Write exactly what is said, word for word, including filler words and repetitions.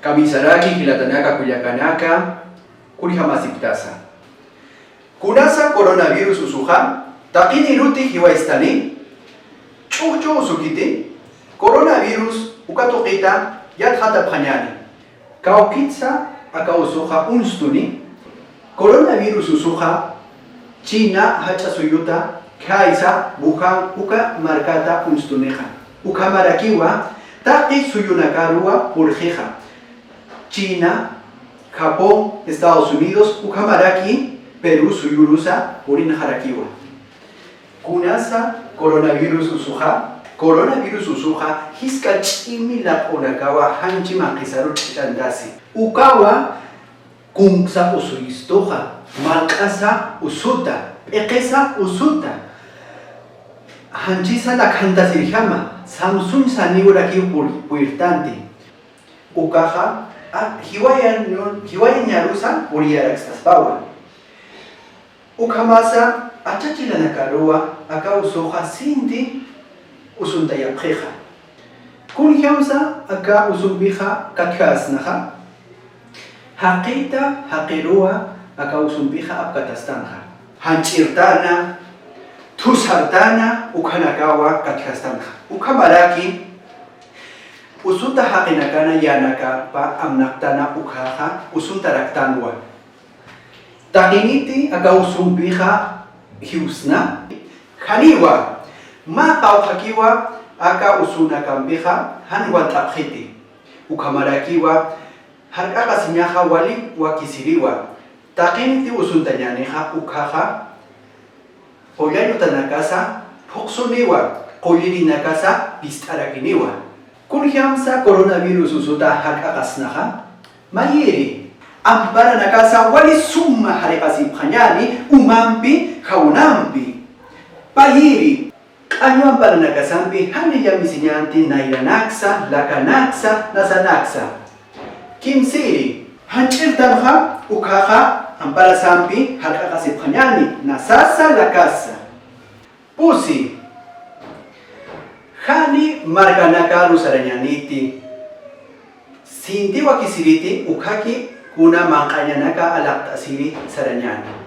Kamisaraki jilatanaka kullakanaka, kunjamasipktasa. Kunasa coronavirus usuxa, taqiniruti jiwaystani, ch'uxchu usukiti, coronavirus uka tuqita yatxatapxañani. Kawkitsa aka usuxa unstuni, coronavirus usuxa China jach'a suyuta khaysa Wuhan uka markata unstunixa. Ukhamarakiwa taqi suyunakaruwa purxixa. China, Japón, Estados Unidos, ukhamaraki Perú suyurusa purinxarakiwa. Kunasa coronavirus usuxa, coronavirus usuxa jisk'a ch'imi lap'unakawa janchi manqhisaru ch'ach'antasi. Ukawa kunksa usuyistuxa, malq'asa usuta, p'iqisa usuta, janchisa lakhantasirjama, samsuñ saniw rakiw pur-, purtanti. Ukaxa, a, jiwayañu-, jiwayañarusa puriyarakstaspawa. Ukhamasa achachilanakaruwa aka usuxa sinti usuntayapxixa. Kunjamsa aka usumpixa katjasnaxa, jaqita jaqiruwa aka usumpixa apkatastanxa. Janch'irtana, thusartana, ukhanakawa katjastanxa. Ukhamaraki usuta jaqinakana yanakapa amnaqtana ukhaxa usuntaraktanwa. Taqiniti aka usumpixa jiwsna. Janiwa, mä qawqhakiwa aka usunakampixa jan want'apxiti. Ukhamarakiwa jark'aqasiñaxa wali wakisiriwa. Taqiniti usuntañänixa ukhaxa qulla yutanakasa phuqsuniwa, qullirinakasa pist'arakiniwa. Kunjamsa coronavirus usuta jark'aqasnaxa, mayiri, amparanakasa wali suma jariqasipxañäni umampi jawunampi. Payiri, q'añu amparanakasampi jani llamisiñanti nayranaksa, lakanaksa, nasanaksa. Kimsiri, janch'irtanxa ukhaxa amparasampi jark'aqasipxañäni, nasasa, lakasa. Pusi, jani markanakaru sarañäniti, sinti wakisiriti ukhaki kuna manq'añanaka alaqt'asiri sarañäni.